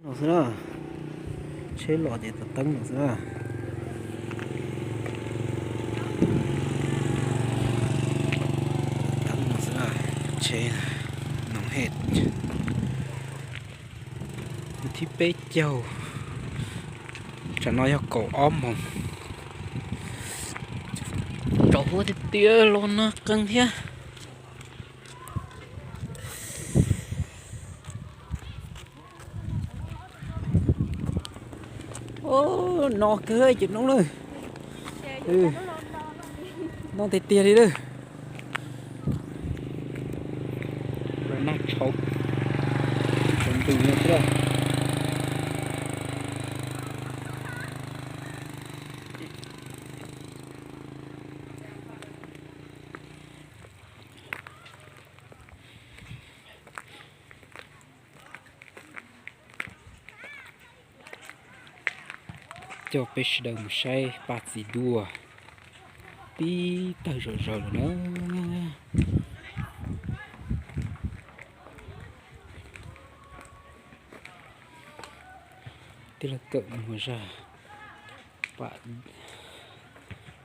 No xwb na, tsheb los ces tav teeb no xwb na. Tav teeb no xwb na, tsheb no head. Thib peb caug, tsam no yog kaum ob moos. Tsaus huab tiag tiag los nag qeeg thiab. No kawg cov noob na. No tiag tiag li lawm. Los nag tshauv, tshauv ntws no xwb. Coj peb sawv daws mus saib paj txiv duaj tib tawg zom zaws lawm na. Tij laug Kawm mus zaj paj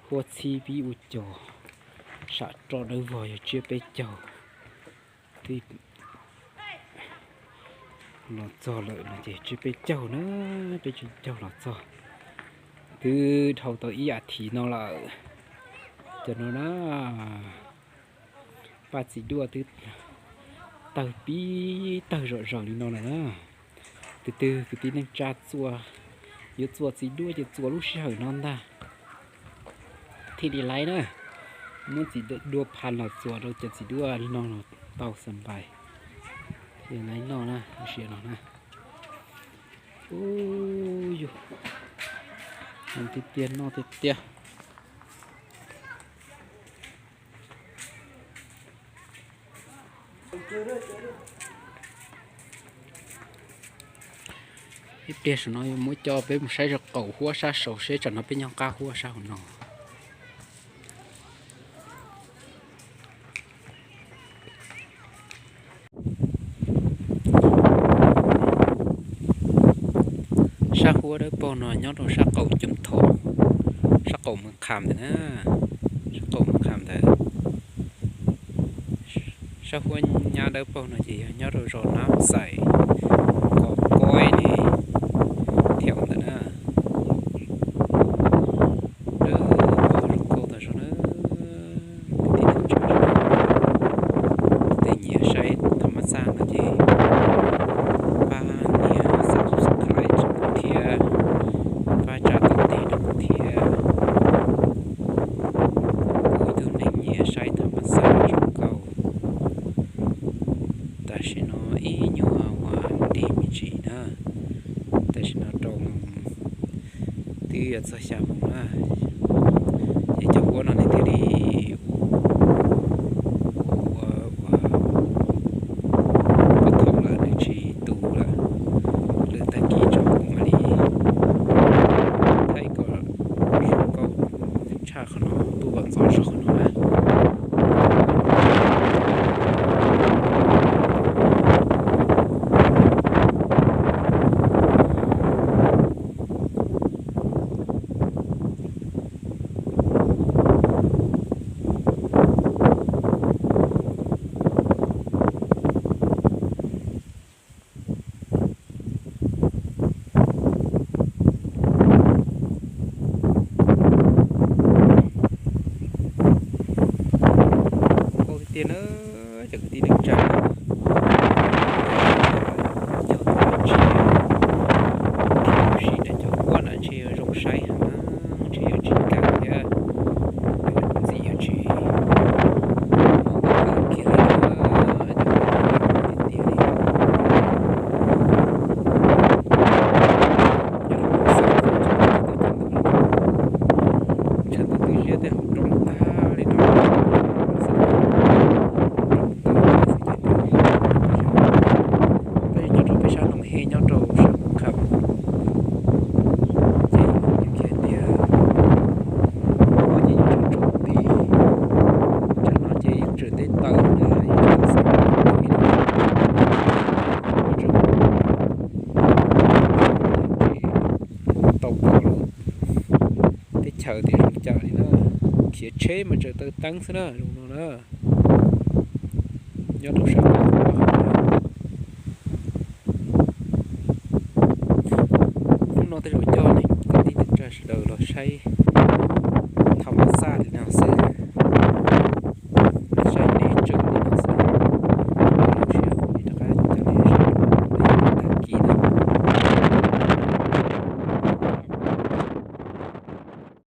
huab txhib pib ua cos, sam roj dawb vog yog tsiab peb caug. Twb los txog lawm no ces tsiab peb caug na, peb caug los txog. Twb dhau tau ib as thiv no lawm. Cov no na, paj txiv duaj twb tawg pib tawg zom zaws li no lawm na. Tus twg kwv tij neej tsa txua, yuav txua txiv duaj ces txua lub sij hawm no ntag thiaj li laiv na. Muab txiv duaj pha los txua rau cov txiv duaj li no los tau xa npais. Thiaj laiv noj na, lub sij hawm no na. Ub yus, tiag tiag, noj tiag tiag. Ib pliag saum no yuav muab coj peb mus saib zaj qaum huab sab saud seb tsam no peb nyob qab huab sab hauv no. Sab huab dawb paug no nyob rau sab qaum Coob Thoob, sab qaum Moos Kham ntawd na, sab qaum Moos Kham ntawd. Sab huab nyab dawb paug no ces yog nyob rau zos Nab Xais, Kom Koib ne, thiab ntawd na. Dawb paug zoo nkauj tag zog na. Tej nyiam saib thas mas xaj no ces pab nias subscribe rau kuv thiab, pab tsa tus ntej rau kuv thiab. Kuv ib tug neeg nyiam saib thas mas xaj zoo nkauj. Tam sim no ib nyuag uas nti me ntsis na, tam sim no rau moos, twb yuav txog xya moos na, ces cov huab no nws thiaj li ua ua ua ua thaum lawm nws tsis tu lawm, lwm tag kis tso kuv mam li thaij kom zoo nkauj tshaj qhov no tuaj kom ntxov zog qhov no na. chaw tias zoo li cas li na. Khiav tsheb mas tsaws taw teeb xwb na, zoo no na. Nyob rau sab hnub no tej zaum coj nej kwv tij neej tsa sawv daws los saib